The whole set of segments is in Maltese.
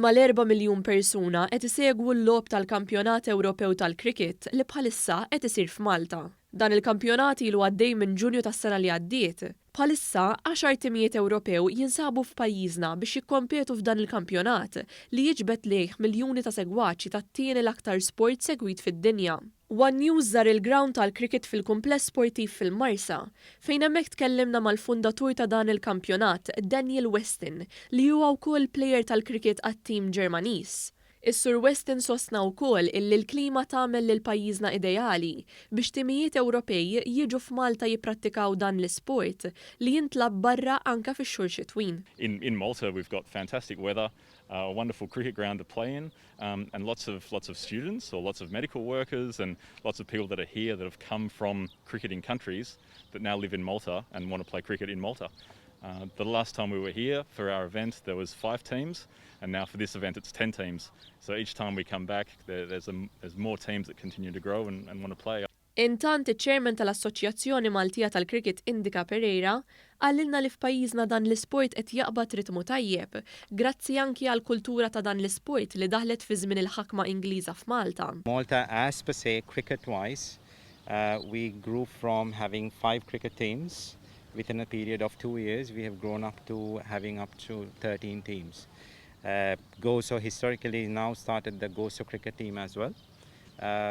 Mal-4 miljun persuna qed isegwu l-logħob tal-Kampjonat Ewropew tal-Cricket li bħalissa qed isir f'Malta. Dan il-kampjonat ilu għaddej minn Ġunju tas-sena li għaddiet. Bħalissa, għaxar timijiet Ewropew jinsabu f'pajjiżna biex jikkompetu f'dan il-kampjonat li jiġbed lejh miljuni ta' segwaċi tat-tieni l-aktar sport segwit fid-dinja. One News żar il-ground tal-cricket fil-kumpless sportiv fil-Marsa, fejn hemmhekk tkellimna mal-fundatur ta' dan il-kampjonat, Daniel Weston, li huwa wkoll plejer tal-cricket għat-tim Ġermaniż. Is-Sur Weston sostna wkoll illi l-klima tagħmel lil pajjiżna ideali biex timijiet Ewropej jiġu f'Malta jipprattikaw dan l-isport li jintlagħab barra anke fix-xhur xitwin. In Malta we've got fantastic weather, a wonderful cricket ground to play in, and lots of students or lots of medical workers and lots of people that are here that have come from cricketing countries that now live in Malta and want to play cricket in Malta. The last time we were here for our event, there was five teams, and now for this event, it's 10 teams. So each time we come back, there's more teams that continue to grow and want to play. Intant, iċ-chairman tal-Assoċjazzjoni Maltija tal-Cricket, Indika Pereira, qalilna li f'pajjiżna dan l-isport qed jaqbad ritmu tajjeb, grazzi anki għal kultura ta' dan l-isport li daħlet fi żmien il-ħakma Ingliża f'Malta. Malta, as per se, cricket-wise, we grew from having five cricket teams. Within a period of 2 years, we have grown up to having up to 13 teams. Gozo historically now started the Gozo cricket team as well.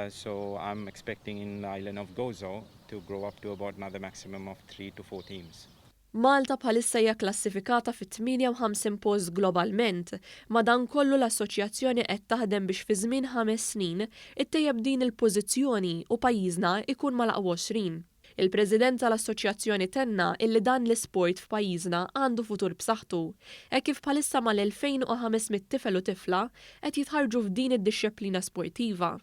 So I'm expecting in the island of Gozo to grow up to about another maximum of three to four teams. Malta bħalissa hija klassifikata fit-58 post globalment, madankollu l-assoċjazzjoni qed taħdem biex fi żmien 5 snin ittejjeb din il-pożizzjoni u pajjiżna ikun mal-aqwa 20. Il-President tal-Assoċjazzjoni tenna illi dan l-isport f'pajjiżna għandu futur b'saħħtu, hekk kif bħalissa mal-2500 tifel u tifla qed jitħarġu f'din id-dixxiplina sportiva.